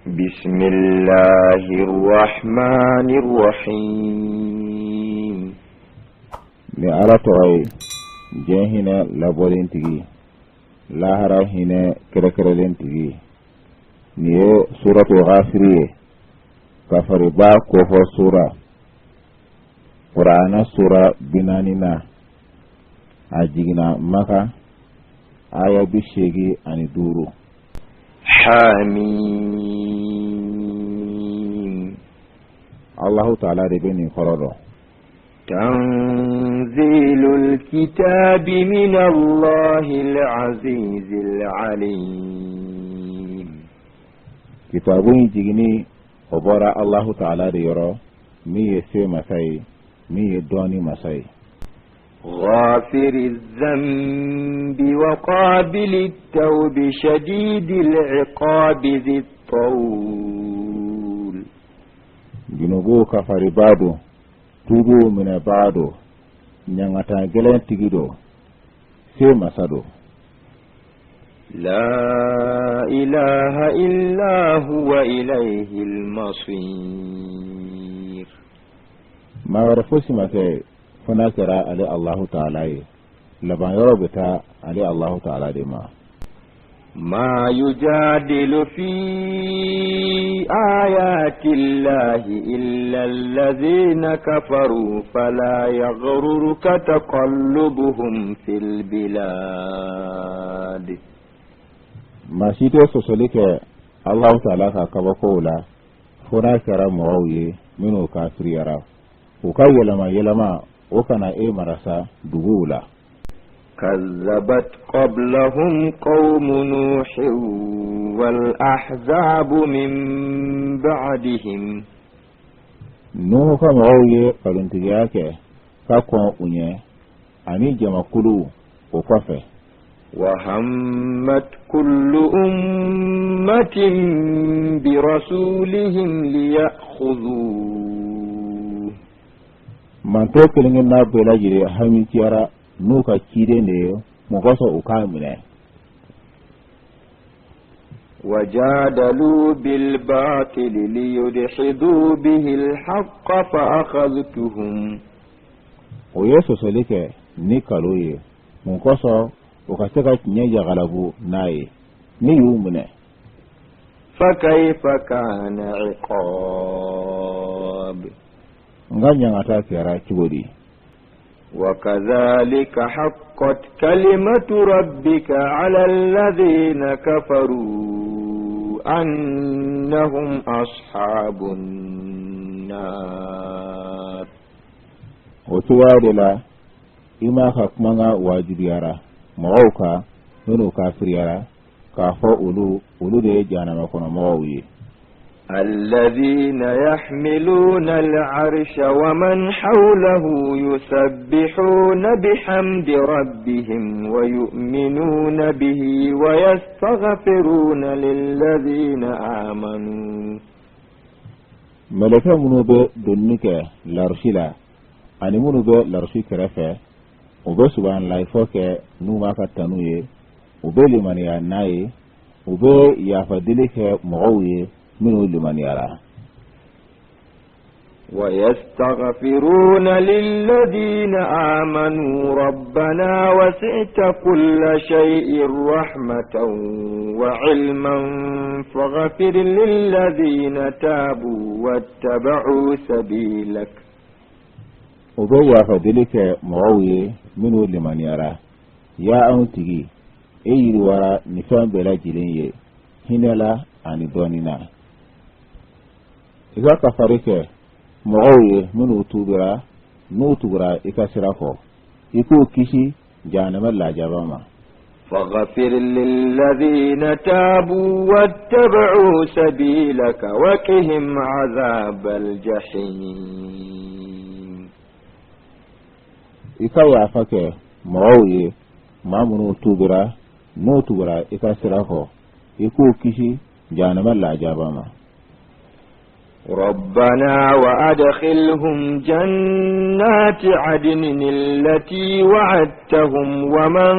بسم الله الرحمن الرحيم. Ni Ala tɔgɔ ye, diɲɛ hinɛ labɔlen tigi, lahara hinɛ kɛrɛkɛrɛlen tigi. Nin ye Suratu Ghafiri ye, kafariba kofɔ sura, Kurana sura 40 na. A jiginna Maka, aya 85. حميم. Allahu Taala de bɛ nin kɔrɔ dɔn. تنزيل الكتاب من الله العزيز العليم. Kitabu in jiginni, o bɔra Allahu Taala de yɔrɔ, min ye se masa ye, min ye dɔɔni masa ye. غافر الذنب وقابل التوب شديد العقاب ذي الطول. Junubuw kafaribaa don, tuubuw minɛbaa don, ɲangata gɛlɛn tigi don, se masa don. لا إله إلا هو إليه المصير. Maa wɛrɛ fosi ma kɛ fo n'a kɛra ale Allahu Taala ye. Laban yɔrɔ bɛ taa ale Allahu Taala de ma. ما يجادل في آيات الله إلا الذين كفروا فلا يغررك تقلبهم في البلاد. Maa si tɛ sɔsɔli kɛ Allahu Taala ka kabakow la fo n'a kɛra mɔgɔw ye minnu kafiriyara. U ka yɛlɛma yɛlɛma, o kana e marasa duguw la. كذبت قبلهم قوم نوح والأحزاب من بعدهم. Nuhu ka mɔgɔw ye kalontigiya kɛ ka kɔn u ɲɛ, ani jamakuluw o kɔfɛ. وهمت كل أمة برسولهم ليأخذوه. Mantɔ kelen-kelenna bɛɛ lajɛlen hamiciyara n'u ka ciden de ye mun kosɔn u k'a minɛ. وجادلوا بالباطل ليدحضوا به الحق فأخذتهم. O ye sɔsɔli kɛ ni kalo ye mun kosɔn u ka se ka tiɲɛ jagalabu n'a ye, ne y'u minɛ. فكيف كان عقاب؟ N ka ɲangata kɛra cogo di? وكذلك حقت كلمة ربك على الذين كفروا أنهم أصحاب النار. O cogoya de la i m'a ka kumakan wajibiyara mɔgɔw kan minnu kafiriyara, k'a fɔ olu de ye jahanama kɔnɔmɔgɔw ye. الذين يحملون العرش ومن حوله يسبحون بحمد ربهم ويؤمنون به ويستغفرون للذين آمنوا. Mɛlɛkɛ minnu bɛ donni kɛ larusi la ani minnu bɛ larusi kɛrɛfɛ, u bɛ subahanalayifɔ kɛ n'u b'a ka tanu ye, u bɛ limaniya n'a ye, u bɛ yafadeli kɛ mɔgɔw ye minnu limaniyara. ويستغفرون للذين آمنوا ربنا وسعت كل شيء رحمة وعلما فاغفر للذين تابوا واتبعوا سبيلك. U bɛ yafadeli kɛ mɔgɔw ye minnu limaniyara: ya anw tigi, e yiriwara ni fɛn bɛɛ lajɛlen ye hinɛ la ani dɔɔnin na, i ka kafari kɛ mɔgɔw ye minnu tuubira n'u tugura i ka sira kɔ, i k'u kisi jahanama lajaba ma. فاغفر للذين تابوا واتبعوا سبيلك وقهم عذاب الجحيم. I ka yafa kɛ mɔgɔw ye, maa minnu tuubira n'u tugura i ka sira kɔ, i k'u kisi jahanama lajaba ma. ربنا وأدخلهم جنات عدن التي وعدتهم ومن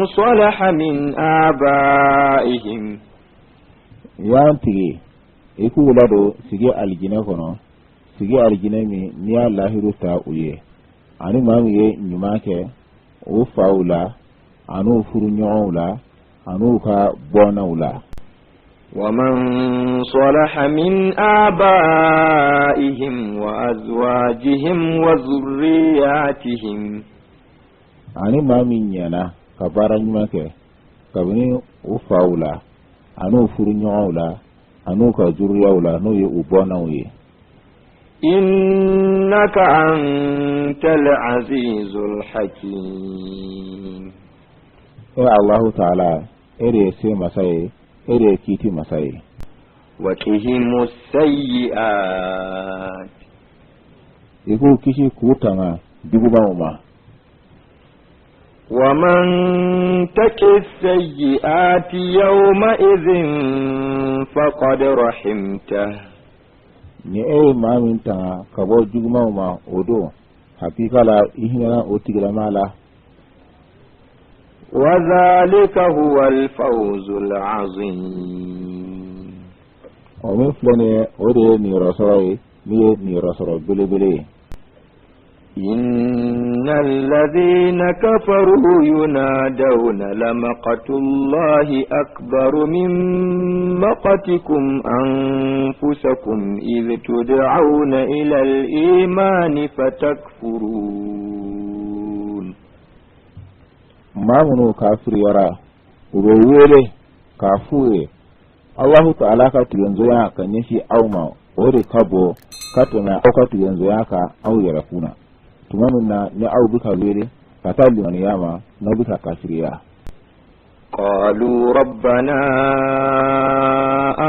صلح من آبائهم. Y'an tigi, I k'u ladon sigi alijinɛ kɔnɔ, sigi alijinɛ min n'i y'a lahiru ta u ye, ani maa min ye ɲuman kɛ u faw la an'u furuɲɔgɔnw la an'u ka bɔnnaw la. ومن صلح من آبائهم وأزواجهم وذرياتهم. Ani maa min ɲɛna ka baara ɲuman kɛ kabini u faw la an'u furuɲɔgɔnw la an'u ka zuriyaw la, n'o ye u bɔnnaw ye. إنك أنت العزيز الحكيم. E Allahu Taala, e de ye se masa ye, e de ye kiiti masa ye. وقهم السيئات. I k'u kisi k'u tanga jugumanw ma. ومن تق السيئات يومئذ فقد رحمته. Ni e ye maa min tanga ka bɔ jugumanw ma o don, hakika la, i hinɛna o tigilama la. وذلك هو الفوز العظيم. O min filɛ nin ye, o de ye niyɔrɔsɔrɔ ye min ye niyɔrɔsɔrɔ belebele ye. إن الذين كفروا ينادون لمقت الله أكبر من مقتكم أنفسكم إذ تدعون إلى الإيمان فتكفرون. Maa minnu kafiriyara, u bɛ wele k'a f'u ye: Alahu Taala ka tigɛnzoya ka ɲɛsin aw ma, o de ka bon ka tɛmɛ aw ka tigɛnzoya kan aw yɛrɛ kun na, tuma min na ni aw bɛ ka wele ka taa limaniya ma, n'aw bɛ ka kafiriya. قالوا ربنا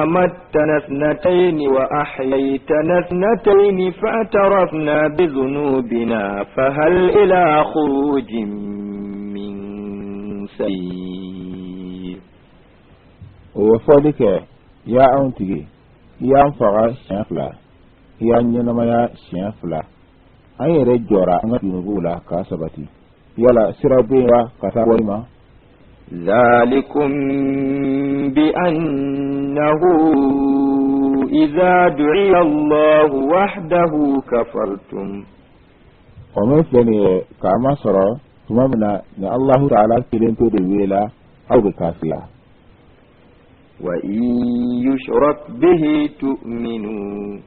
أمتنا اثنتين وأحييتنا اثنتين فاعترفنا بذنوبنا فهل إلى خروج من سبيل؟ O ye fɔli kɛ: ya anw tigi, i y'an faga siɲɛ 2, i y'an ɲɛnamaya siɲɛ 2, an yɛrɛ jɔra an ka junubuw la k'a sabati. Yala sira bɛ yen wa ka taa wari ma? ذلكم بأنه إذا دعي الله وحده كفرتم. O min filɛ nin ye, k'a masɔrɔ tuma min na ni Alahu Taala kelen pe de welela, aw bɛ kafiriya. وإن يشرك به تؤمنوا.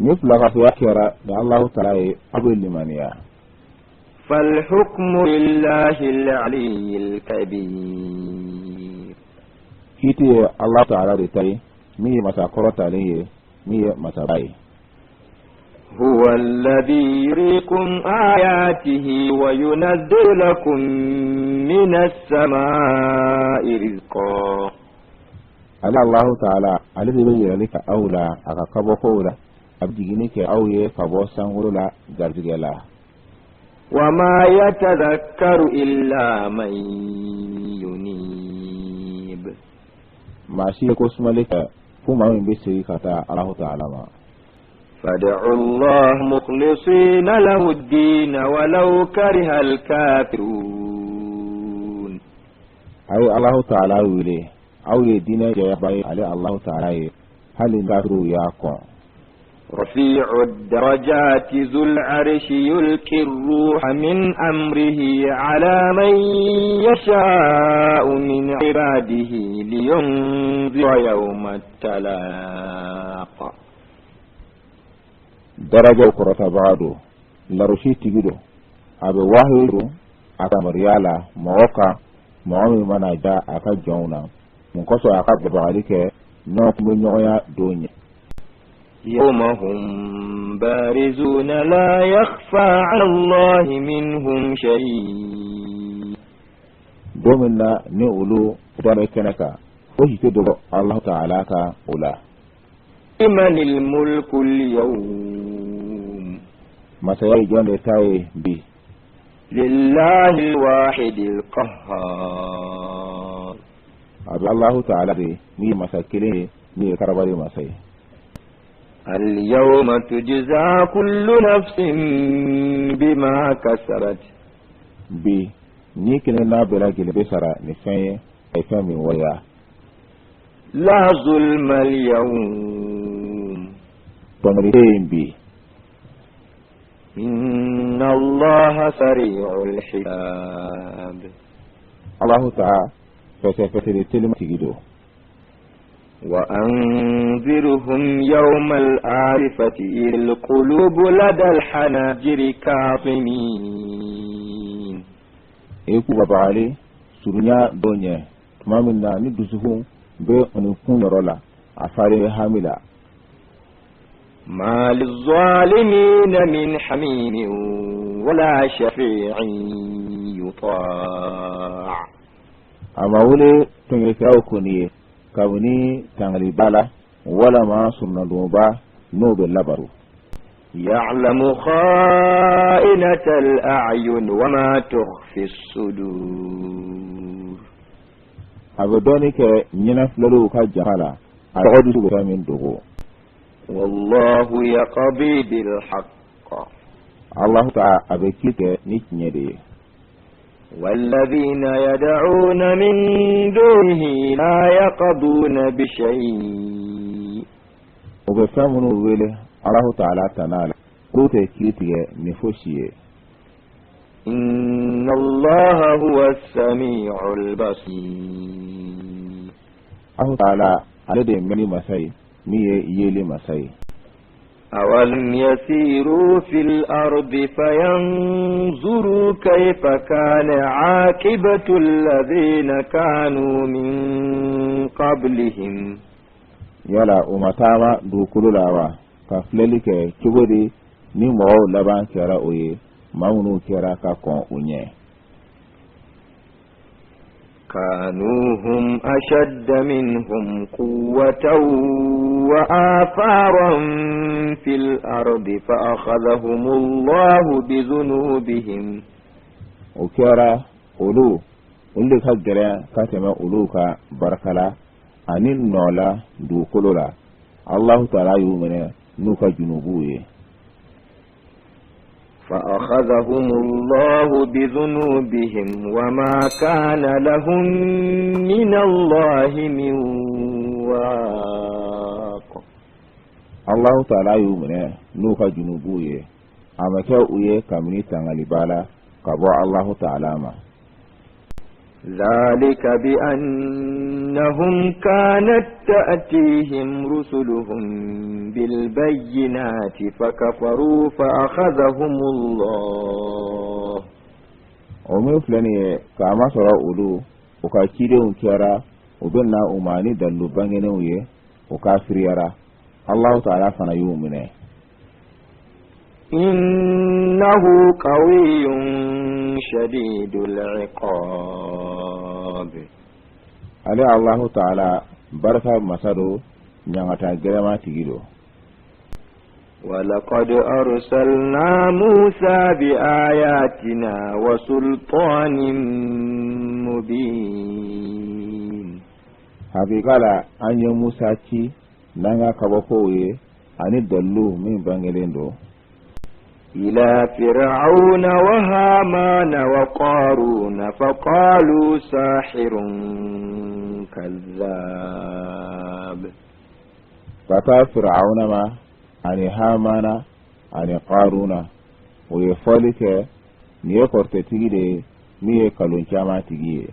Ni filakafoya kɛra ni Alahu Taala ye, aw bɛ limaniya. فالحكم لله العلي الكبير. Kiiti ye Alahu Taala de ta ye, min ye masa kɔrɔtalen ye, min ye masaba ye. هو الذي يريكم آياته وينزل لكم من السماء رزقا. Ale Alahu Taala, ale de bɛ yɛlɛli kɛ aw la a ka kabakow la, a bɛ jiginni kɛ aw ye ka bɔ sankolo la garijɛgɛ la. وما يتذكر إلا من ينيب. Maa si ye ko sumali kɛ fo maa min bɛ segin ka taa Alahu Taala ma. فادعوا الله مخلصين له الدين ولو كره الكافرون. A ye Alahu Taala wele, aw ye diinɛ jɛyaba ye ale Alahu Taala ye, hali kafiriw y'a kɔn. رفيع الدرجات ذو العرش يلقي الروح من أمره على من يشاء من عباده لينذر يوم التلاق. Darajaw kɔrɔtabaga don, larusi tigi don, a bɛ wahiyu don a ka yamaruya la mɔgɔ kan, mɔgɔ min mana ja a ka jɔnw na, mun kosɔn? A ka babagali kɛ ɲɔgɔn kun bɛ ɲɔgɔnya don ɲɛ. يوم هم بارزون لا يخفى على الله منهم شيء. Don min na ni olu bɛ kɛnɛ kan, fosi tɛ dogo Alahu Taala ka o la. لمن الملك اليوم؟ Masaya ye jɔn de ta ye bi? لله الواحد القهار. A bɛ Alahu Taala de, min ye masa kelen ye, min ye karabali masa ye. اليوم تجزى كل نفس بما كسبت. Bi ni kelen n'a bɛɛ lajɛlen bɛ sara ni fɛn ye, a ye fɛn min waleya. لا ظلم اليوم. Tɔɲɔli tɛ yen bi. Inna Allaha sari'ul hisab. Alahu taala fɛsɛfɛsɛli telima tigi don. وأنذرهم يوم الآزفة إذ القلوب لدى الحناجر كاظمين E k'u babagali surunya don ɲɛ tuma min na ni dusukun bɛ kun yɔrɔ la a fari bɛ hami la. ما للظالمين من حميم ولا شفيع يطاع A ma wele tɔɲɔlikɛlaw kɔni ye kabini tangaliba la walama surunadonba n'o bɛ labato. يعلم خائنة الأعين وما تخفي الصدور A bɛ dɔnni kɛ ɲɛnafilɛliw ka jama la a tɔgɔ dusu bɛ fɛn min dogo. والله يقضي بالحق Alahu taala a bɛ kiiri kɛ ni tiɲɛ de ye. والذين يدعون من دونه لا يقضون بشيء U bɛ fɛn minnu wele Alahu taala tana la k'u tɛ kiiri tigɛ ni fosi ye. إن الله هو السميع البصير Alahu taala ale de ye mɛnni masa ye min ye yeli masa ye. أولم يسيروا في الأرض فينظروا كيف كان عاقبة الذين كانوا من قبلهم Yala u ma taama dugukolo la wa ka filɛli kɛ cogo di ni mɔgɔw laban kɛra o ye maa minnu kɛra ka kɔn u ɲɛ. كانوا هم أشد منهم قوة وآثارا في الأرض فأخذهم الله بذنوبهم O kɛra olu olu de ka gɛlɛn ka tɛmɛ olu ka barika la ani nɔ la dugukolo la Alahu taala y'u minɛ n'u ka junubuw ye. فأخذهم الله بذنوبهم وما كان لهم من الله من واق Alahu taala y'u minɛ n'u ka junubuw ye a ma kɛ u ye kabini tangaliba la ka bɔ Alahu taala ma. ذلك بأنهم كانت تأتيهم رسلهم بالبينات فكفروا فأخذهم الله O min filɛ nin ye k'a masɔrɔ olu u ka cidenw kɛra u bɛ na u ma ni dalilu bangenenw ye u kafiriyara Alahu taala fana y'u minɛ. إنه قوي شديد العقاب Ale Alahu taala barika masa don ɲangata gɛlɛma tigi don. ولقد أرسلنا موسى بآياتنا وسلطان مبين Hakika la an ye Musa ci n'an ka kabakow ye ani dalilu min bangelen don. إلى فرعون وهامان وقارون فقالوا ساحر كذاب Ka taa Firawuna ma ani Hamana ani Karuna o ye fɔli kɛ nin ye kɔrɔtɛtigi de ye min ye kalon caman tigi ye.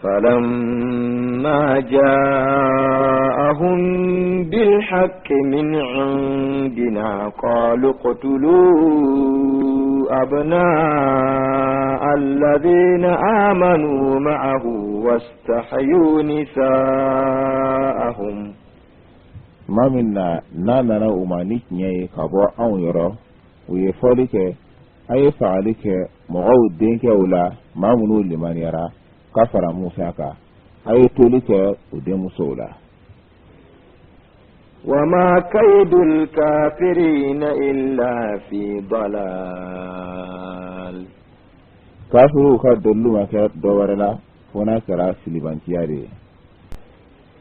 فلما جاءهم بالحق من عندنا قالوا اقتلوا أبناء الذين آمنوا معه واستحيوا نساءهم Tuma min na n'a nana u ma ni tiɲɛ ye ka bɔ anw yɔrɔ u ye fɔli kɛ a ye fagali kɛ mɔgɔw denkɛw la maa minnu limaniyara ka fara Musa kan a ye toli kɛ u denmusow la. وما كيد الكافرين إلا في ضلال Kafiriw ka dalilu ma kɛ dɔ wɛrɛ la fo n'a kɛra filibanciya de ye.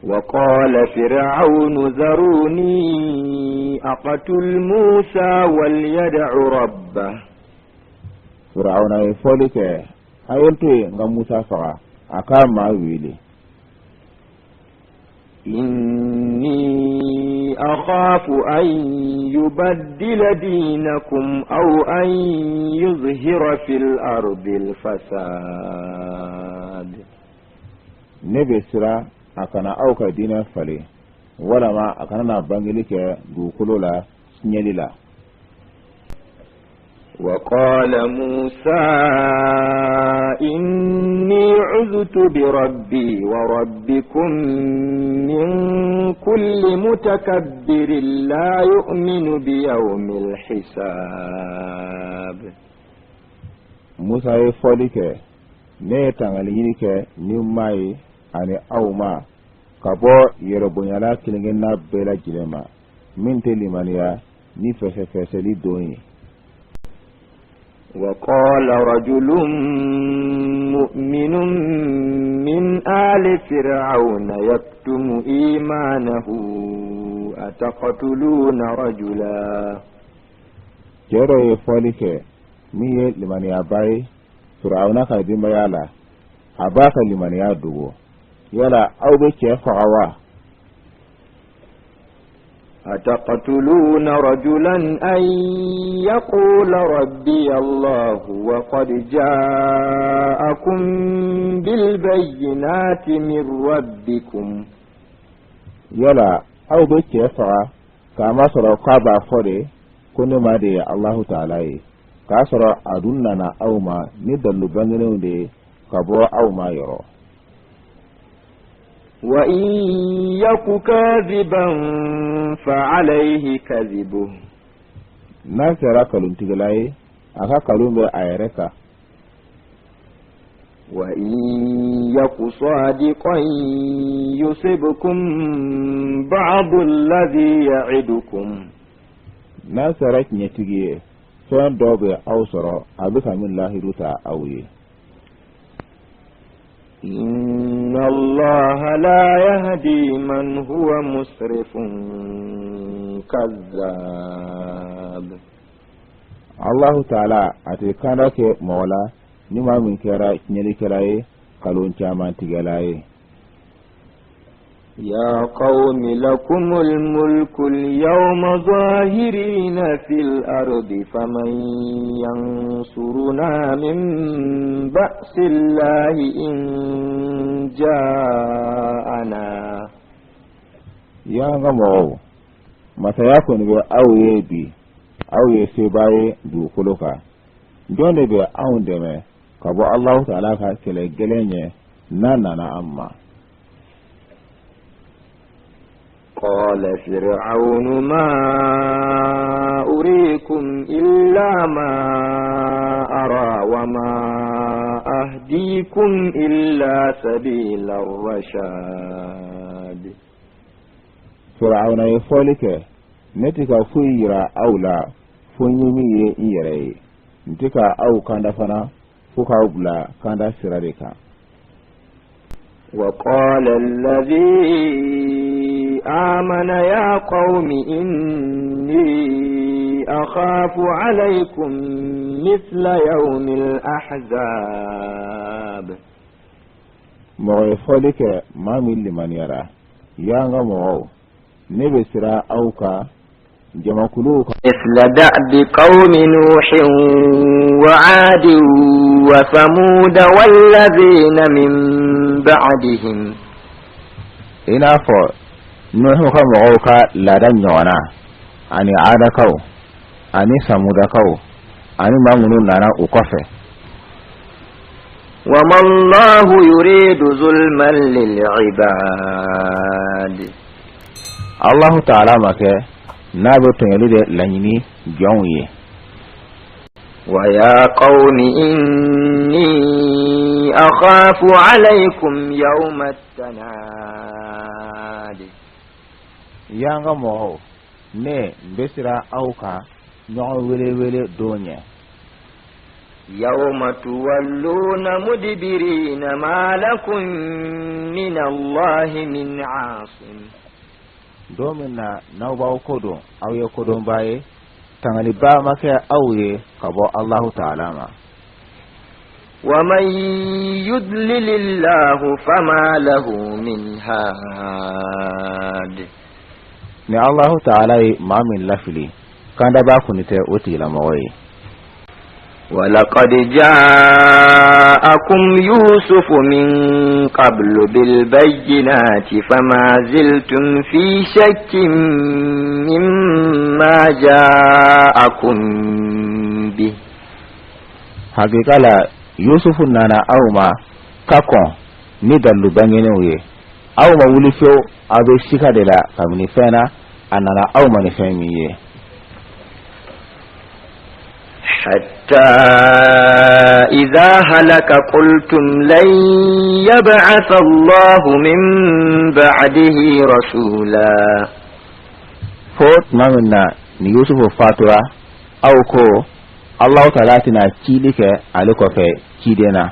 وقال فرعون ذروني أقتل موسى وليدع ربه Firawuna ye fɔli kɛ a ye n to yen n ka Musa faga a k'a maa wele. إني أخاف أن يبدل دينكم أو أن يظهر في الأرض الفساد. Ne bɛ siran a kana aw ka diinɛ falen walama a kana na bangeli kɛ dugukolo la tiɲɛli la. وقال موسى إني عذت بربي وربكم من كل متكبر لا يؤمن بيوم الحساب. Musa ye fɔli kɛ, ne ye tangali ɲini kɛ ni ma ye ani aw ma ka bɔ yɛrɛbonyala kelen-kelenna bɛɛ lajɛlen ma min tɛ limaniya ni fɛsɛfɛsɛli don ye. وقال رجل مؤمن من آل فرعون يكتم إيمانه أتقتلون رجلا. Cɛ dɔ ye fɔli kɛ min ye limaniyaba ye Firawuna ka denbaya la, a b'a ka limaniya dogo, yala aw bɛ cɛ faga wa? أتقتلون رجلا أن يقول ربي الله وقد جاءكم بالبينات من ربكم. Yala aw bɛ cɛ faga k'a masɔrɔ k'a b'a fɔ de ko ne ma de ye Alahu Taala ye, k'a sɔrɔ a dun nana aw ma ni dalilu bangenenw de ye ka bɔ aw ma yɔrɔ. وإن يك كاذبا فعليه كذبه. N'a kɛra kalontigɛla ye, a ka kalon bɛ a yɛrɛ kan. وإن يك صادقا يصبكم بعض الذي يعدكم. N'a kɛra tiɲɛtigi ye, fɛn dɔ bɛ aw sɔrɔ a bɛ ka min lahidu ta aw ye. إن الله لا يهدي من هو مسرف كذاب. Allahu Taala a tɛ kanda kɛ mɔgɔ la ni maa min kɛra tiɲɛlikɛla ye, kalon caman tigɛla ye. يا قوم لكم الملك اليوم ظاهرين في الأرض فمن ينصرنا من بأس الله إن جاءنا. Ya n ka mɔgɔw, masaya kɔni bɛ aw ye bi, aw ye sebaa ye dugukolo kan, jɔn de bɛ anw dɛmɛ ka bɔ Alahu Taala ka kɛlɛ gɛlɛn ɲɛ n'a nana an ma? قال فرعون ما أريكم إلا ما أرى وما أهديكم إلا سبيل الرشاد. Firawuna ye fɔli kɛ, ne tɛ ka foyi yira aw la fo n ye min ye n yɛrɛ ye, n tɛ ka aw kanda fana fo k'aw bila kanda sira de kan. وقال الذي آمن يا قوم إني أخاف عليكم مثل يوم الأحزاب. Mɔgɔ ye fɔli kɛ maa min limaniyara, y'an ka mɔgɔw, ne bɛ siran aw ka jamakuluw ka مثل دأب قوم نوح وعاد وثمود والذين من بعدهم. I n'a fɔ Nuhu ka mɔgɔw ka laada ɲɔgɔnna, ani Adakaw ani Samudakaw ani maa minnu nana u kɔfɛ. وما الله يريد ظلما للعباد. Allahu Taala ma kɛ n'a bɛ tɔɲɔli de laɲini jɔnw ye. ويا قوم إني أخاف عليكم يوم التناد. Y'an ka mɔgɔw, ne n bɛ siran aw kan ɲɔgɔn wele wele don ɲɛ. يوم تولون مدبرين ما لكم من الله من عاصم. Don min na n'aw b'aw kodɔn, aw ye kodɔnba ye, tangaliba ma kɛ aw ye ka bɔ Alahu Taala ma. ومن يضلل الله فما له من هاد. Ni Alahu taala ye maa min lafili, kandabaa kɔni tɛ o tigilamɔgɔ ye. ولقد جاءكم يوسف من قبل بالبينات فما زلتم في شك مما جاءكم به. Hakika la, Yusufu nana aw ma ka kɔn ni dalilu bangenenw ye. Aw ma wuli fewu, aw bɛ sika de la kabini fɛn na a nana aw ma ni fɛn min ye. حتى إذا هلك قلتم لن يبعث الله من بعده رسولا. Fo tuma min na ni Yusufu fatura, aw ko Alahu taala tɛna cili kɛ ale kɔfɛ ciden na.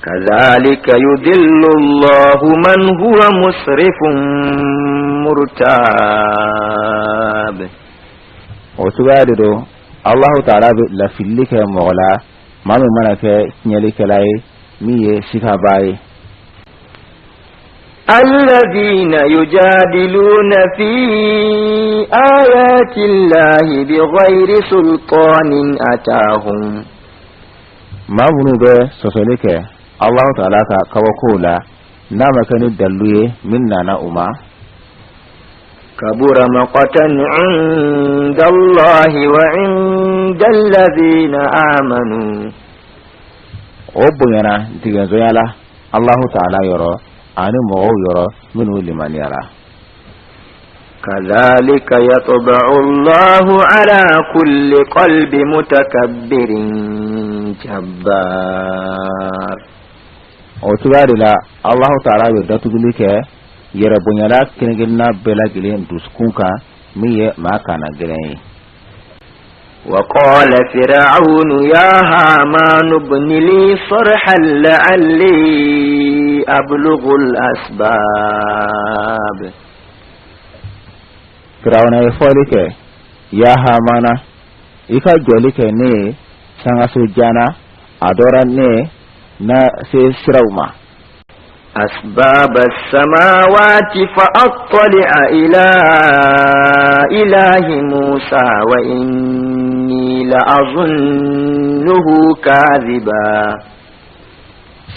كذلك يضل الله من هو مسرف مرتاب. O cogoya de don, Alahu taala bɛ lafilili kɛ mɔgɔ la, maa min mana kɛ tiɲɛlikɛla ye, min ye sikabaa ye. الذين يجادلون في آيات الله بغير سلطان أتاهم. Maa minnu bɛ sɔsɔli kɛ Alahu taala ka kabakow la n'a ma kɛ ni dalilu ye min nana u ma. كبر مقتا عند الله وعند الذين آمنوا. O bonyana tigɛnzonya la Alahu taala yɔrɔ ani mɔgɔw yɔrɔ minnu limaniyara. كذلك يطبع الله على كل قلب متكبر جبار. O cogoya de la, Alahu taala bɛ datuguli kɛ yɛrɛ bonyala kelen kelenna bɛɛ lajɛlen dusukun kan min ye maa kana gɛlɛn ye. وقال فرعون يا هامان ابن لي صرحا لعلي أبلغ الأسباب. Firawuna ye fɔli kɛ: ya Hamana, i ka jɔli kɛ ne ye sangaso jan na, a dɔra ne na se siraw ma. أسباب السماوات فأطلع إلى إله موسى وإني لأظنه كاذبا.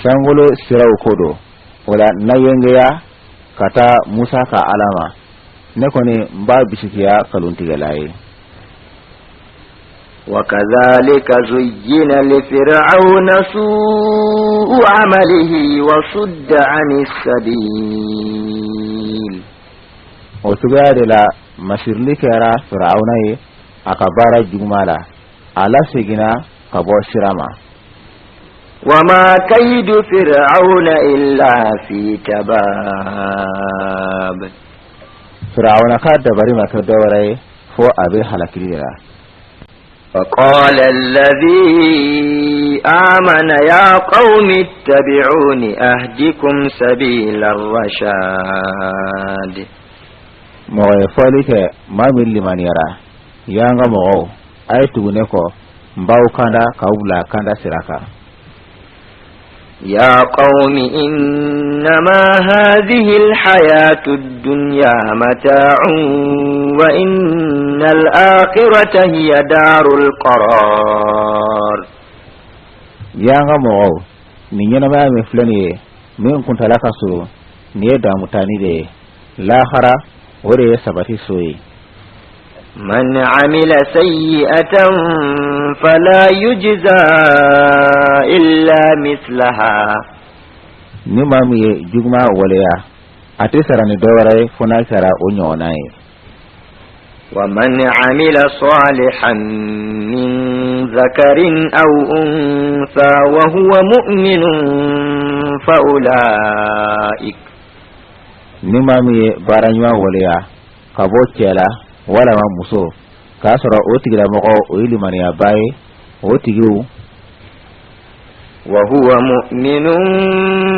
Sankolo siraw ko don o la, na yengeya ka taa Musa ka Ala ma, ne kɔni n b'a bisikiya kalontigɛla ye. وكذلك زين لفرعون سوء عمله وصد عن السبيل. O cogoya de la, masirili kɛra Firawuna ye a ka baara juguman la, a laseginna ka bɔ sira ma. وما كيد فرعون إلا في تباب. Firawuna ka dabari ma kɛ dɔwɛrɛ ye fo a bɛ halakili de la. وقال الذي آمن يا قوم اتبعون أهدكم سبيل الرشاد. Mɔgɔ ye fɔli kɛ, maa min limaniyara: y'an ka mɔgɔw, a ye tugu ne kɔ, n b'aw kanda k'aw bila kanda sira kan. يا قوم إنما هذه الحياة الدنيا متاع وإن الآخرة هي دار القرار. Y'an ka mɔgɔw, nin ɲɛnamaya min filɛ nin ye, min kuntala ka surun, nin ye damutani de ye. Lahara, o de ye sabati so ye. من عمل سيئة فلا يجزى إلا مثلها. Ni maa min ye juguman waleya, a tɛ sara ni dɔwɛrɛ ye fo n'a kɛra o ɲɔgɔnna ye. ومن عمل صالحا من ذكر أو أنثى وهو مؤمن فأولئك Ni maa min ye baara ɲuman waleya ka bɔ cɛ la walama muso, k'a sɔrɔ o tigilamɔgɔ o ye limaniyaba ye, o tigiw وهو مؤمن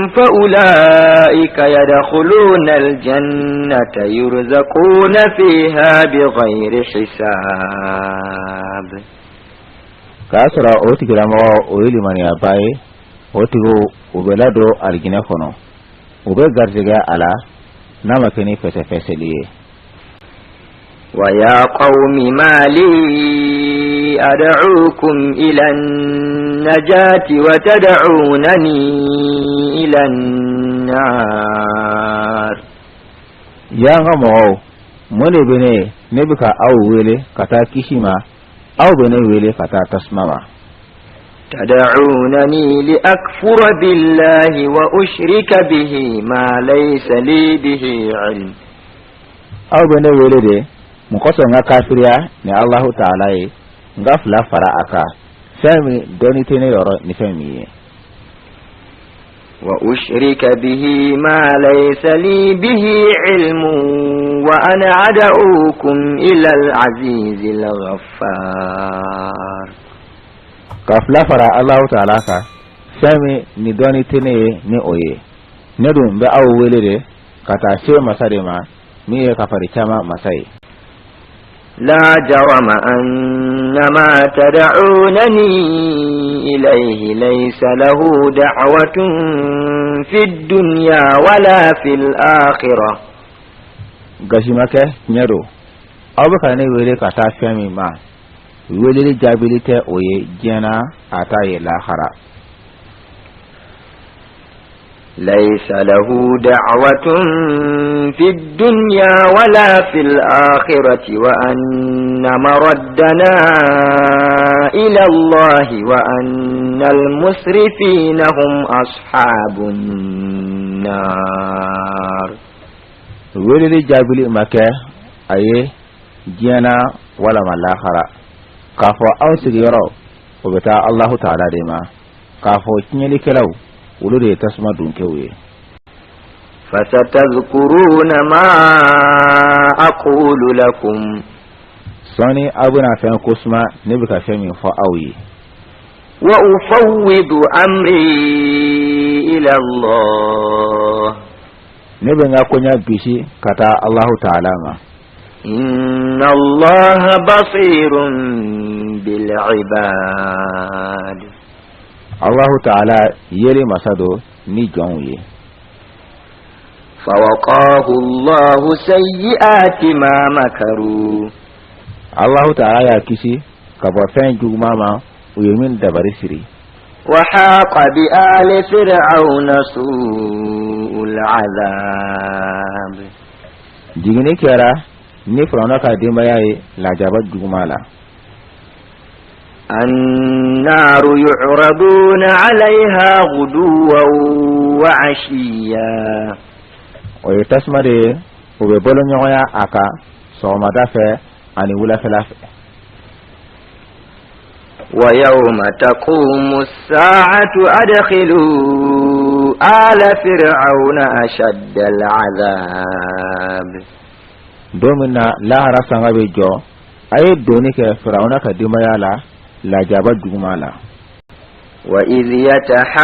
فأولئك يدخلون الجنة يرزقون فيها بغير حساب. K'a sɔrɔ o tigilamɔgɔ o ye limaniyaba ye, o tigiw u bɛ ladon alijinɛ kɔnɔ, u bɛ garijɛgɛ a la n'a ma kɛ ni fɛsɛfɛsɛli ye. ويا قوم ما لي أدعوكم إلى النجاة وتدعونني إلى النار. Ya n ka mɔgɔw, mun de bɛ ne ye ne bɛ ka aw wele ka taa kisi ma, aw bɛ ne wele ka taa tasuma ma? تدعونني لأكفر بالله وأشرك به ما ليس لي به علم. Aw bɛ ne wele de mun kosɔn n ka kafiriya ni Alahu taala ye, n ka fila fara a kan, fɛn min dɔnni tɛ ne yɔrɔ ni fɛn min ye? وأشرك به ما ليس لي به علم وأنا أدعوكم إلى العزيز الغفار. Ka fila fara Alahu taala kan, fɛn min ni dɔnni tɛ ne ye ni o ye, ne dun bɛ aw wele de ka taa se masa de ma min ye kafari caman masa ye. لا جرم أن ما تدعونني إليه ليس له دعوة في الدنيا ولا في الآخرة. Gasi ma kɛ, tiɲɛ don, aw bɛ ka ne wele ka taa fɛn min ma, weleli jaabili tɛ o ye diɲɛ na, a t'a ye lahara. ليس له دعوة في الدنيا ولا في الآخرة وأن مردنا إلى الله وأن المسرفين هم أصحاب النار. Weleli jaabili ma kɛ a ye diɲɛ na walama lahara, k'a fɔ aw sigiyɔrɔ o bɛ taa Alahu taala de ma, k'a fɔ tiɲɛlikɛlaw olu de ye tasuma dunkɛw ye. فستذكرون ما أقول لكم. Sɔɔni aw bɛna fɛn ko suma ne bɛ ka fɛn min fɔ aw ye. وأفوض أمري إلى الله. Ne bɛ n ka koɲa bisi ka taa Alahu taala ma. إن الله بصير بالعباد. Alahu taala yeli masa don ni jɔnw ye. فوقاه الله سيئات ما مكروا. Alahu taala y'a kisi ka bɔ fɛn juguman ma u ye min dabari siri. وحاق بآل فرعون سوء العذاب. Jiginni kɛra ni Firawuna ka denbaya ye lajaba juguman la. النار يعرضون عليها غدوا وعشيا. O ye tasuma de ye, u bɛ bolo ɲɔgɔnya a kan sɔgɔmada fɛ ani wulafɛla fɛ. ويوم تقوم الساعة أدخلوا آل فرعون أشد العذاب. Don min na lahara sanga bɛ jɔ, a ye donni kɛ Firawuna ka denbaya la lajaba juguman la. وإذ يتحاجون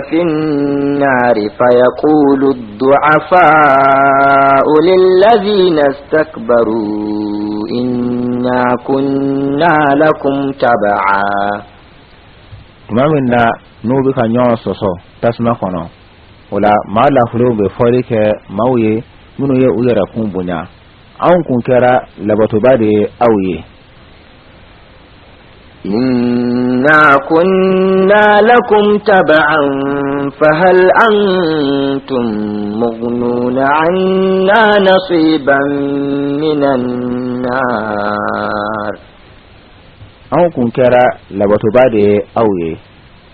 في النار فيقول الضعفاء للذين استكبروا إنا كنا لكم تبعا. Tuma min na n'u bɛ ka ɲɔgɔn sɔsɔ tasuma kɔnɔ, o la maa lafulenw bɛ fɔli kɛ maaw ye minnu ye u yɛrɛ kun bonya: anw kun kɛra labatoba de ye aw ye. إنا كنا لكم تبعا فهل أنتم مغنون عنا نصيبا من النار؟ Anw kun kɛra labatoba de ye aw ye,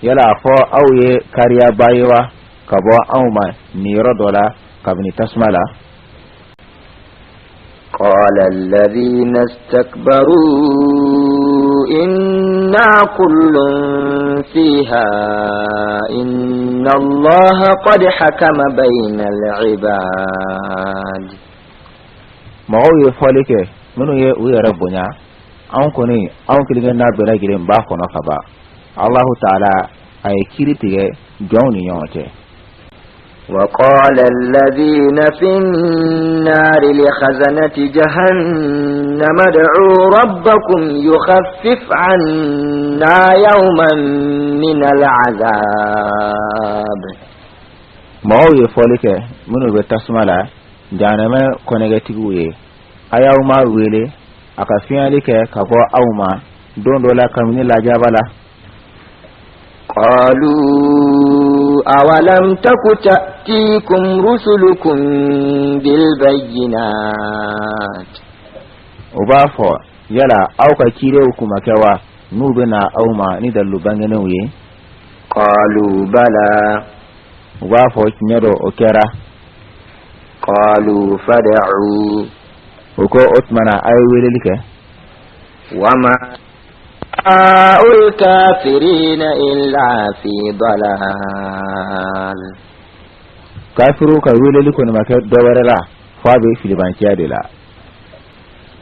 yala a fɔ aw ye kariyaba ye wa ka bɔ anw ma niyɔrɔ dɔ la kabini tasuma la? قال الذين استكبروا إنا كل فيها إن الله قد حكم بين العباد. Mɔgɔw ye fɔli kɛ minnu ye u yɛrɛ bonya: anw kɔni, anw kelen n'a bɛɛ lajɛlen b'a kɔnɔ ka ban, Alahu taala a ye kiiri tigɛ jɔnw ni ɲɔgɔn cɛ. وقال الذين في النار لخزنة جهنم ادعوا ربكم يخفف عنا يوما من العذاب. Mɔgɔw ye fɔli kɛ minnu bɛ tasuma la, jahanama kɔnɛgɛtigiw ye, a y'aw ma wele a ka fiɲɛli kɛ ka bɔ aw ma don dɔ la kabini lajaba la. قالوا أولم تك تأتيكم رسلكم بالبينات. U b'a fɔ, yala aw ka cidenw kun ma kɛ wa n'u bɛ na aw ma ni dalilu bangenenw ye? قالوا بلى. U b'a fɔ, tiɲɛ dɔ, o kɛra. قالوا فادعوا. U ko, o tuma na a ye weleli kɛ. وما دعاء الكافرين إلا في ضلال. Kafiriw ka weleli kɔni ma kɛ dɔ wɛrɛ la fo a bɛ filibanciya de la.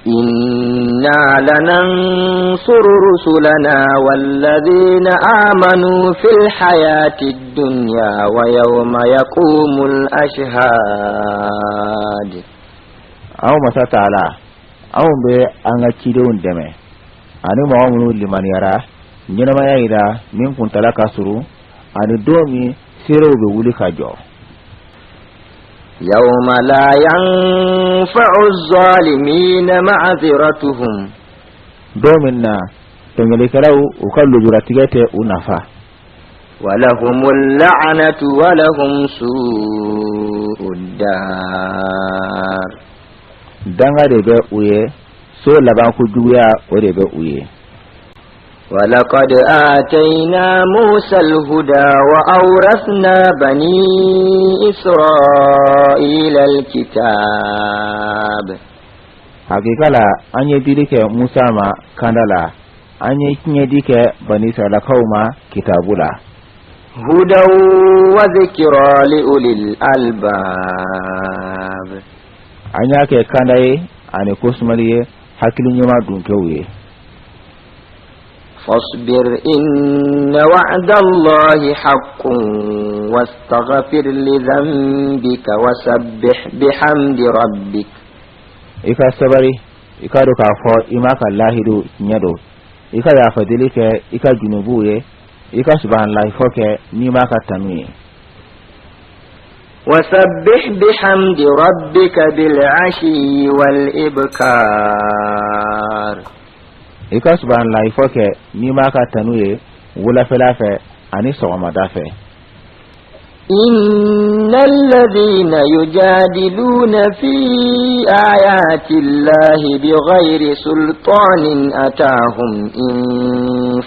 إنا لننصر رسلنا والذين آمنوا في الحياة الدنيا ويوم يقوم الأشهاد. Anw masa taala, anw bɛ an ka cidenw dɛmɛ ani mɔgɔ minnu limaniyara ɲɛnamaya yira min kuntala ka surun, ani don min seerew bɛ wuli ka jɔ. يوم لا ينفع الظالمين معذرتهم. Don min na tɔɲɔlikɛlaw u ka lujuratigɛ tɛ u nafa. ولهم اللعنة ولهم سوء الدار. Danga de bɛ u ye, so labanko juguya, o de bɛ u ye. ولقد آتينا موسى الهدى وأورثنا بني إسرائيل الكتاب. Hakika la, an ye dili kɛ Musa ma kanda la, an ye tiɲɛdi kɛ Bani Israilakaw ma kitabu la. هدى وذكرى لأولي الألباب. An y'a kɛ kanda ye ani kosumali ye hakili ɲuman dunkew ye. فاصبر إن وعد الله حق واستغفر لذنبك وسبح بحمد ربك. I ka sabari, i ka dɔn k'a fɔ i m'a ka lahidu tiɲɛ don. I ka yafadeli kɛ i ka junubuw ye, i ka subahanallahi fɔ kɛ n'i m'a ka tanu ye. وسبح بحمد ربك بالعشي والإبكار. I ka subahanallahi fɔ kɛ n'i m'a ka tanu ye wulafɛla fɛ ani sɔgɔmada fɛ. إن الذين يجادلون في آيات الله بغير سلطان أتاهم إن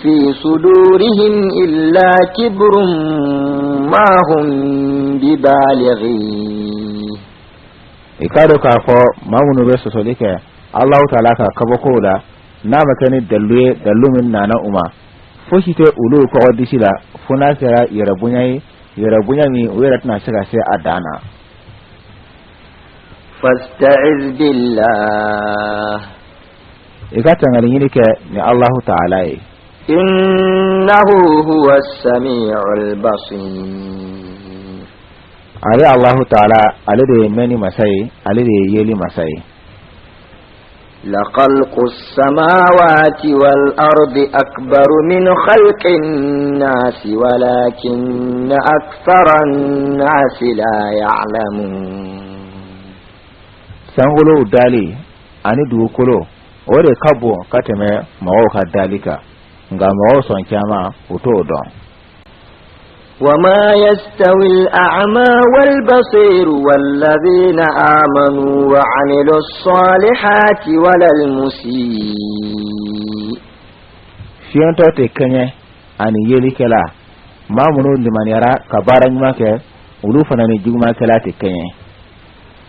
في صدورهم إلا كبر ما هم ببالغيه. I k'a dɔn k'a fɔ maa minnu bɛ sɔsɔli kɛ Alahu taala ka kabakow la n'a ma kɛ ni dalilu ye, dalilu min nana u ma, fosi tɛ olu kɔgɔ disi la fo n'a kɛra yɛrɛ bonya ye, yɛrɛ bonya min u yɛrɛ tɛna se ka se a dan na. فاستعذ بالله. I ka tangali ɲini kɛ ni Alahu taala ye. إنه هو السميع البصير. Ale Alahu taala, ale de ye mɛnni masa ye, ale de ye yeli masa ye. لخلق السماوات والأرض أكبر من خلق الناس ولكن أكثر الناس لا يعلمون. Sankolow dali ani dugukolo, o de ka bon ka tɛmɛ mɔgɔw ka dali kan, nka mɔgɔw sɔn caman u t'o dɔn. وما يستوي الأعمى والبصير والذين آمنوا وعملوا الصالحات ولا المسيء. Fiyɛntɔ tɛ kɛɲɛ ani yelikɛla, maa minnu limaniyara ka baara ɲuman kɛ, olu fana ni jugumankɛla tɛ kɛɲɛ.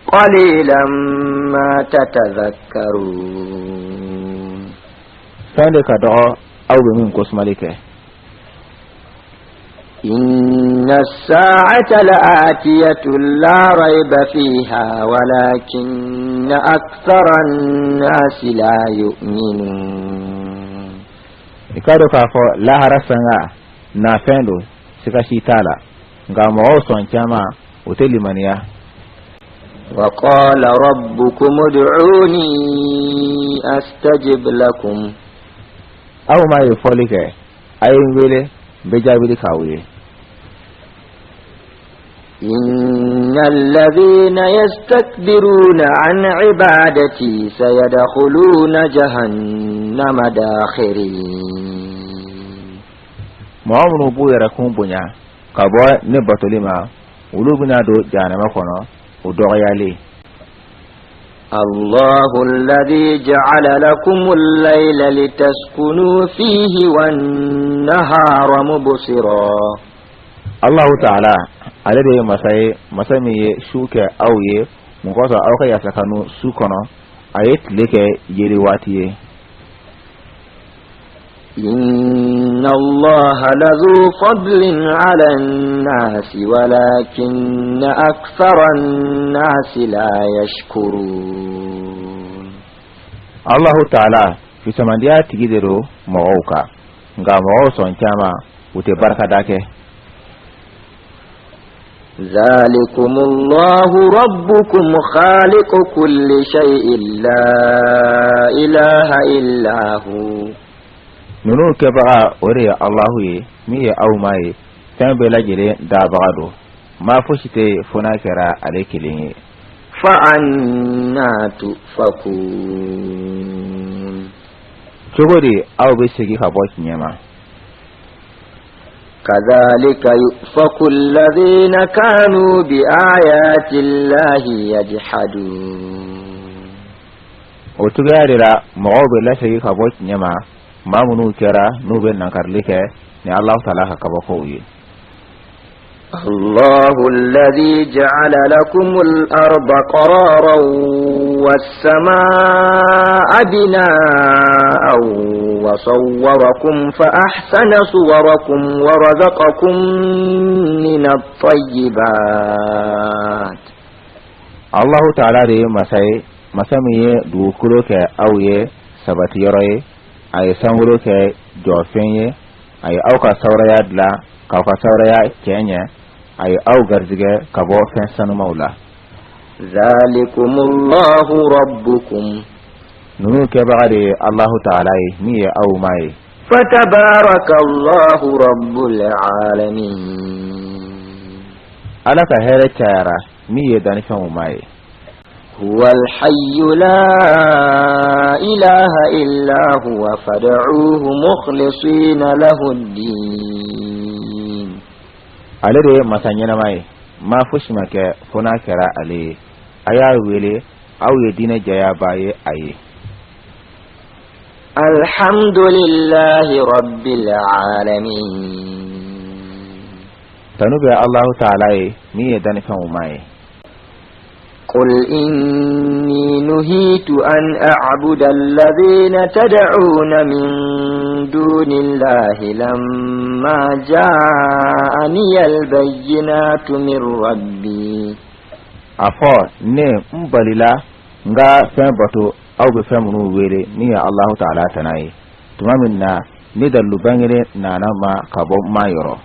قليلا ما تتذكرون. Fɛn de ka dɔgɔ aw bɛ min kosumali kɛ. إن الساعة لآتية لا ريب فيها ولكن أكثر الناس لا يؤمنون. I k'a dɔn k'a fɔ lahara sanga nafɛn don, siga si t'a la, nka mɔgɔw sɔn caman o tɛ limaniya. وقال ربكم ادعوني أستجب لكم. Aw ma ye fɔli kɛ, a ye n wele, n bɛ jaabili k'aw ye. إن الذين يستكبرون عن عبادتي سيدخلون جهنم داخرين. Mɔgɔ minnu b'u yɛrɛ kun bonya ka bɔ ne batoli ma, olu bɛna don jahanama kɔnɔ o dɔgɔyalen. الله الذي جعل لكم الليل لتسكنوا فيه والنهار مبصرا. Allahu Ta'ala, ale de ye masa ye, masa min ye su kɛ aw ye mun kosɔn aw ka yasakanu su kɔnɔ, a ye tile kɛ yeli waati ye. إن الله لذو فضل على الناس ولكن أكثر الناس لا يشكرون. Allahu Ta'ala fisamandiya tigi de don mɔgɔw kan, nka mɔgɔw sɔn caman u tɛ barikada kɛ. ذلكم الله ربكم خالق كل شيء لا إله إلا هو. Ninnu kɛbaga, o de ye Allahu ye, min ye aw ma ye, fɛn bɛɛ lajɛlen dabaga don, maa fosi tɛ yen fo n'a kɛra ale kelen ye. فأنى تؤفكون. Cogo di aw bɛ segin ka bɔ tiɲɛ ma? كذلك يؤفك الذين كانوا بآيات الله يجحدون. O cogoya de la mɔgɔw bɛ lasegin ka bɔ tiɲɛ ma, maa minnu kɛra n'u bɛ nankarili kɛ ni Alahu Taala ka kabakow ye. الله الذي جعل لكم الأرض قرارا والسماء بناء وصوركم فأحسن صوركم ورزقكم من الطيبات. Allahu Taala de ye masa ye, masa min ye dugukolo kɛ aw ye sabatiyɔrɔ ye, a ye sankolo kɛ jɔfɛn ye, a ye aw ka sawuraya dilan k'aw ka sawuraya cɛ ɲɛ, a ye aw garijɛgɛ ka bɔ fɛn sanumaw la. ذلكم الله ربكم. Ninnu kɛbaga de ye Allahu Taala ye, min ye aw ma ye. فتبارك الله رب العالمين. Ala ka hɛrɛ cayara, min ye dannifɛnw ma ye. هو الحي لا إله إلا هو فادعوه مخلصين له الدين. Ale de ye masa ɲɛnama ye, ma fosi ma kɛ fo n'a kɛra ale ye. A y'a wele, aw ye diinɛ jɛyaba ye a ye. الحمد لله رب العالمين. Tanu bɛ Allahu Taala ye, min ye dannifɛnw ma ye. قل إني نهيت أن أعبد الذين تدعون من دون الله لما جاءني البينات من ربي. A fɔ, ne n balila n ka fɛn bato aw bɛ fɛn minnu wele min ye Allahu Taala tana ye, tuma min na ni dalilu bangelen nana ma ka bɔ ma yɔrɔ.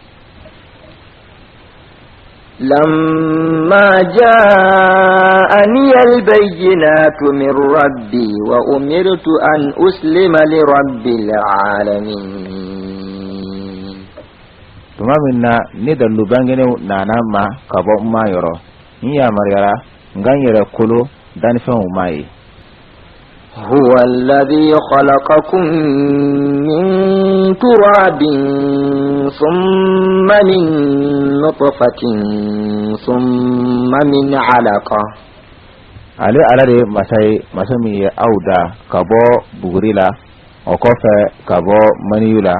لما جاءني البينات من ربي وأمرت أن أسلم لرب العالمين. Tuma min na ni dalilu bangelenw nana ma ka bɔ ma yɔrɔ, n yamaruyara n ka n yɛrɛ kolo dannifɛnw ma ye. هو الذي خلقكم من تراب ثم من نطفة ثم من علقة. Ale Ala de ye masa ye, masa min ye aw da ka bɔ buguri la, o kɔfɛ ka bɔ maniyu la,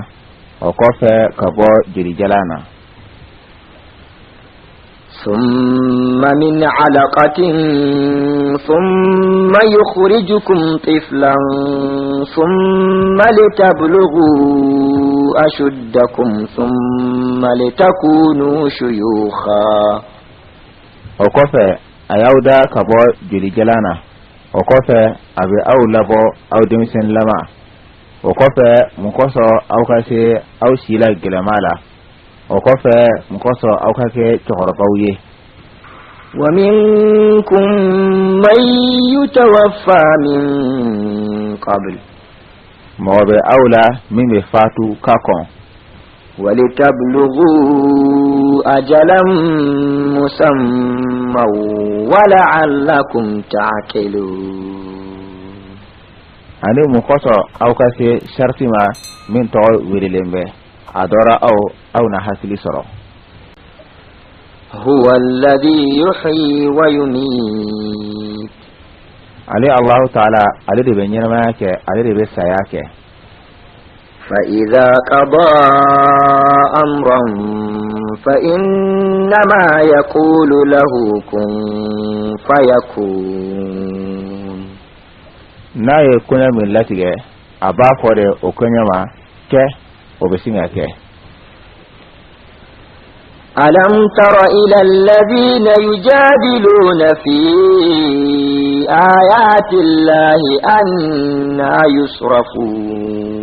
o kɔfɛ ka bɔ jelijalan na. ثم من علقة ثم يخرجكم طفلا ثم لتبلغوا أشدكم ثم لتكونوا شيوخا. O kɔfɛ a y'aw da ka bɔ jelijalan na, o kɔfɛ a bɛ aw labɔ aw denmisɛnninlama, o kɔfɛ mun kosɔn aw ka se aw si la gɛlɛma la, o kɔfɛ mun kosɔn aw ka kɛ cɛkɔrɔbaw ye. ومنكم من يتوفى من قبل. Mɔgɔ bɛ aw la min bɛ fatu ka kɔn. ولتبلغوا أجلا مسمى ولعلكم تعقلون. Ani mun kosɔn aw ka se sariti ma min tɔgɔ welelen bɛ a dɔ ra, aw na hakili sɔrɔ. هو الذي يحيي ويميت. Ale Allahu Taala, ale de bɛ ɲɛnamaya kɛ, ale de bɛ saya kɛ. فإذا قضى أمرا فإنما يقول له كن فيكون. N'a ye koɲɛ min latigɛ, a b'a fɔ de o koɲɛ ma kɛ, o bɛ sin ka kɛ. ألم تر إلى الذين يجادلون في آيات الله أنى يصرفون؟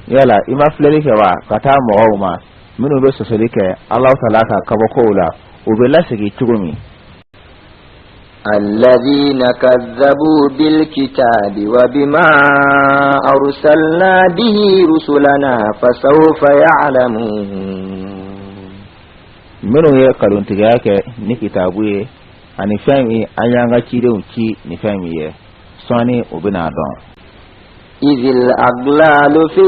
Yala i ma filɛli kɛ wa ka taa mɔgɔw ma minnu bɛ sɔsɔli kɛ Alahu Taala ka kabakow la, u bɛ lasegin cogo min? الذين كذبوا بالكتاب وبما أرسلنا به رسلنا فسوف يعلمون. Minnu ye kalontigiya kɛ ni kitabu ye ani fɛn min an y'an ka cidenw ci ni fɛn min ye, sɔɔni u bɛna dɔn. إذ الأغلال في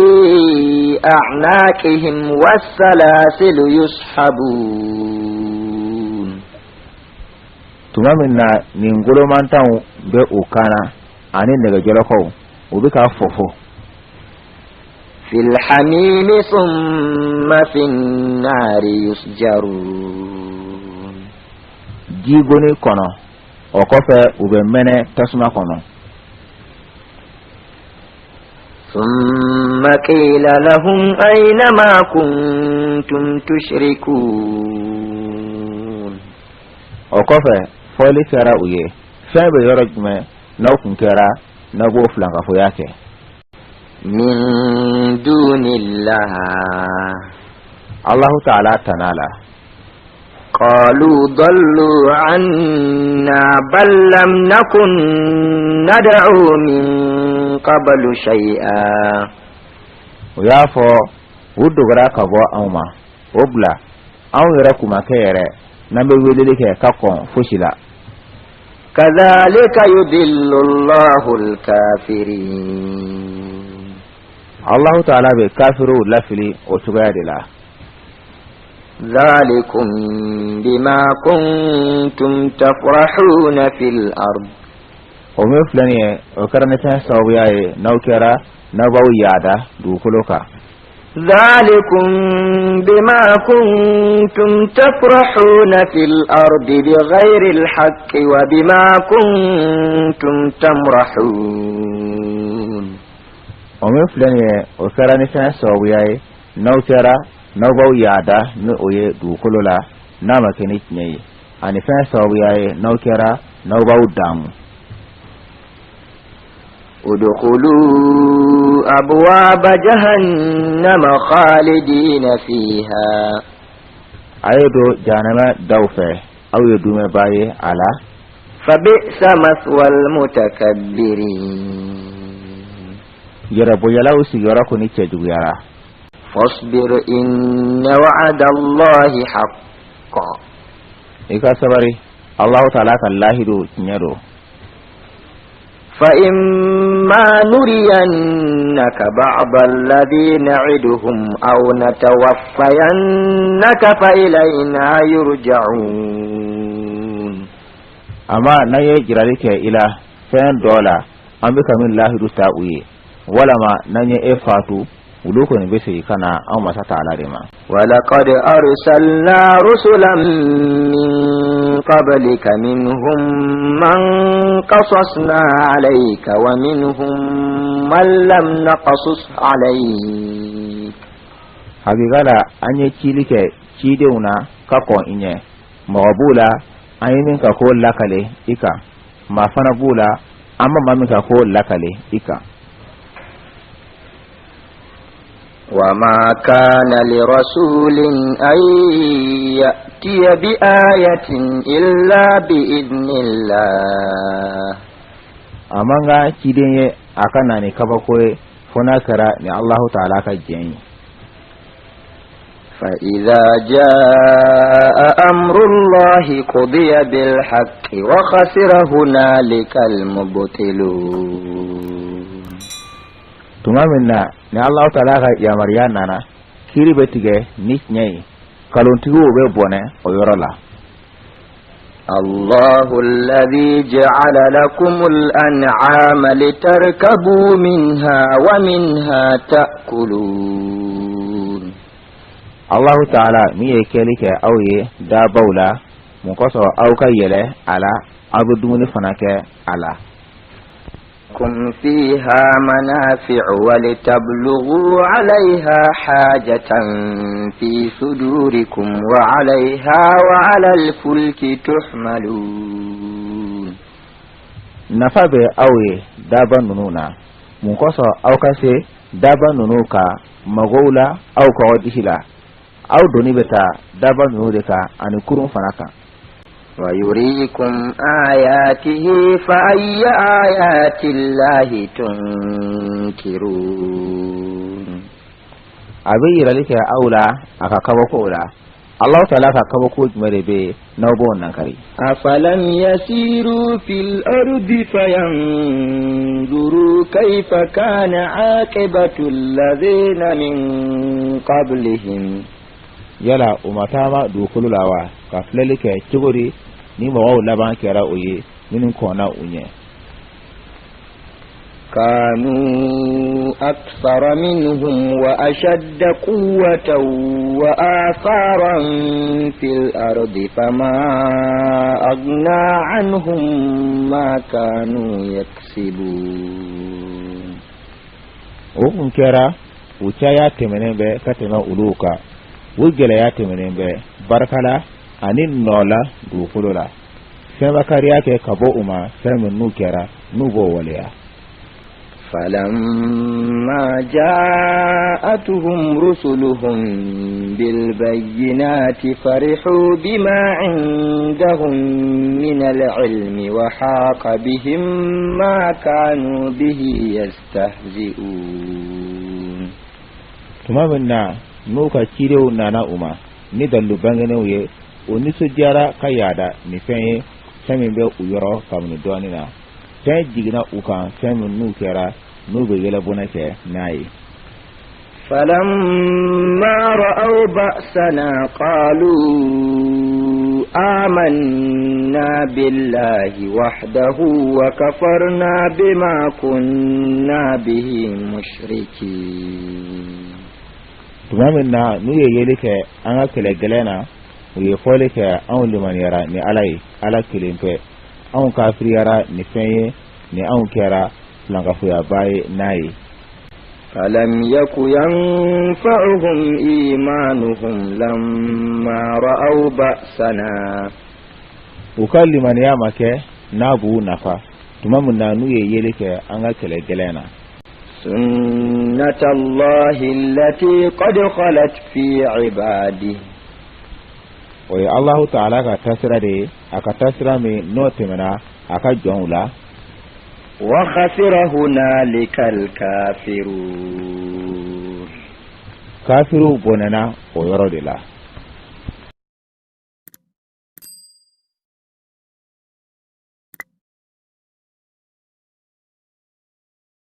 أعناقهم والسلاسل يسحبون. Tuma min na nin golomantanw bɛ u kan na ani nɛgɛjɔlɔkɔw, u bɛ ka fofo. في الحميم ثم في النار يسجرون. Jigoni kɔnɔ, o kɔfɛ u bɛ mɛnɛ tasuma kɔnɔ. ثم قيل لهم أين ما كنتم تشركون؟ O kɔfɛ fɔli kɛra u ye: fɛn bɛ yɔrɔ jumɛn n'aw kun kɛra n'aw b'o filankafoya kɛ? من دون الله. Alahu Taala tana la. قالوا ضلوا عنا بل لم نكن ندعو من قبل شيئا. O y'a fɔ: u dogora ka bɔ anw ma, o bila anw yɛrɛ kun ma kɛ yɛrɛ n'an bɛ weleli kɛ ka kɔn fosi la. كذلك يضل الله الكافرين. Alahu Taala bɛ kafiriw lafili o cogoya de la. ذلكم بما كنتم تفرحون في الأرض. O min filɛ nin ye, o kɛra ni fɛn sababuya ye n'aw kɛra n'aw b'aw yaada dugukolo kan. ذلكم بما كنتم تفرحون في الأرض بغير الحق وبما كنتم تمرحون. O min filɛ nin ye, o kɛra ni fɛn sababuya ye n'aw kɛra n'aw b'aw yaada ni o ye dugukolo la n'a ma kɛ ni tiɲɛ ye, ani fɛn sababuya ye n'aw kɛra n'aw b'aw daamu. ادخلوا أبواب جهنم خالدين فيها. A ye don jahanama daw fɛ, aw ye dumɛba ye a la. فبئس مثوى المتكبرين. Yɛrɛbonyalaw sigiyɔrɔ kɔni cɛjuguyara. فاصبر إن وعد الله حق. I ka sabari, Alahu Taala ka lahidu tiɲɛ don. فإما نرينك بعض الذي نعدهم أو نتوفينك فإلينا يرجعون. Amma n'an ye jirali kɛ i la fɛn dɔ la an bɛ ka min lahidu ta u ye, walama n'an ye e fatu, olu kɔni bɛ segin ka na anw masa Taala de ma. ولقد أرسلنا رسلا من قبلك منهم من قصصنا عليك ومنهم من لم نقصص عليك. Hakika la, an ye cili kɛ cidenw na ka kɔn i ɲɛ. Mɔgɔ b'u la an ye min ka ko lakale i kan, maa fana b'u la an ma maa min ka ko lakale i kan. وما كان لرسول أن يأتي بآية إلا بإذن الله. A man kan ciden ye a ka na ni kabako ye fo n'a kɛra ni Alahu Taala ka jɛn ye. فإذا جاء أمر الله قضي بالحق وخسر هنالك المبطلون. Tuma min na ni Alahu Taala ka yamaruya nana, kiiri bɛ tigɛ ni tiɲɛ ye, nkalontigiw bɛ bɔnɛ o yɔrɔ la. الله الذي جعل لكم الأنعام لتركبوا منها ومنها تأكلون. Alahu Taala min ye kɛli kɛ aw ye dabaw la, mun kosɔn aw ka yɛlɛ a la, aw bɛ dumuni fana kɛ a la. لكم فيها منافع ولتبلغوا عليها حاجة في صدوركم وعليها وعلى الفلك تحملون. Nafa bɛ aw ye daba ninnu na, mun kosɔn aw ka se daba ninnu ka magow la aw kɔgɔ disi la, aw doni bɛ taa daba ninnu de kan ani kurun fana kan. ويريكم آياته فأي آيات الله تنكرون. A bɛ yirali kɛ aw la a ka kabakow la. Alahu Taala ka kabako jumɛn de bɛ yen n'aw b'o nankari? أفلم يسيروا في الأرض فينظروا كيف كان عاقبة الذين من قبلهم. Yala u ma taama dugukolo la wa, ka filɛli kɛ cogo di ni mɔgɔw laban kɛra o ye minnu kɔnna u ɲɛ? كانوا أكثر منهم وأشد قوة وآثارا في الأرض فما أغنى عنهم ما كانوا يكسبون. O kun kɛra u caya tɛmɛnen bɛ ka tɛmɛ olu kan, u gɛlɛya tɛmɛnen bɛ barika la ani nɔ la dugukolo la. Fɛn ma kariya kɛ ka bɔ u ma fɛn min n'u kɛra n'u b'o waleya. فلما جاءتهم رسلهم بالبينات فرحوا بما عندهم من العلم وحاق بهم ما كانوا به يستهزئون. Tuma min na n'u ka cidenw nana u ma ni dalilu bangenenw ye, o nisɔndiyara ka yaada ni fɛn ye, fɛn min bɛ u yɔrɔ kabini dɔɔnin na. Fɛn jiginna u kan, fɛn min n'u kɛra n'u bɛ yɛlɛbɔnɛ kɛ n'a ye. فلما رأوا بأسنا قالوا آمنا بالله وحده وكفرنا بما كنا به مشركين. Tuma min na n'u ye yeli kɛ an ka kɛlɛ gɛlɛn na, u ye fɔli kɛ: anw limaniyara ni Ala ye, Ala kelen pɛ, anw kafiriyara ni fɛn ye ni anw kɛra filankafoyaba ye n'a ye. فلم يك ينفعهم إيمانهم لما رأوا بأسنا. U ka limaniya ma kɛ n'a b'u nafa tuma min na n'u ye yeli kɛ an ka kɛlɛ gɛlɛn na. سنة الله التي قد خلت في عباده. O ye Alahu Taala ka tasira de ye, a ka tasira min n'o tɛmɛna a ka jɔnw la. وخسر هنالك الكافرون. Kafiriw bɔnɛna o yɔrɔ de la.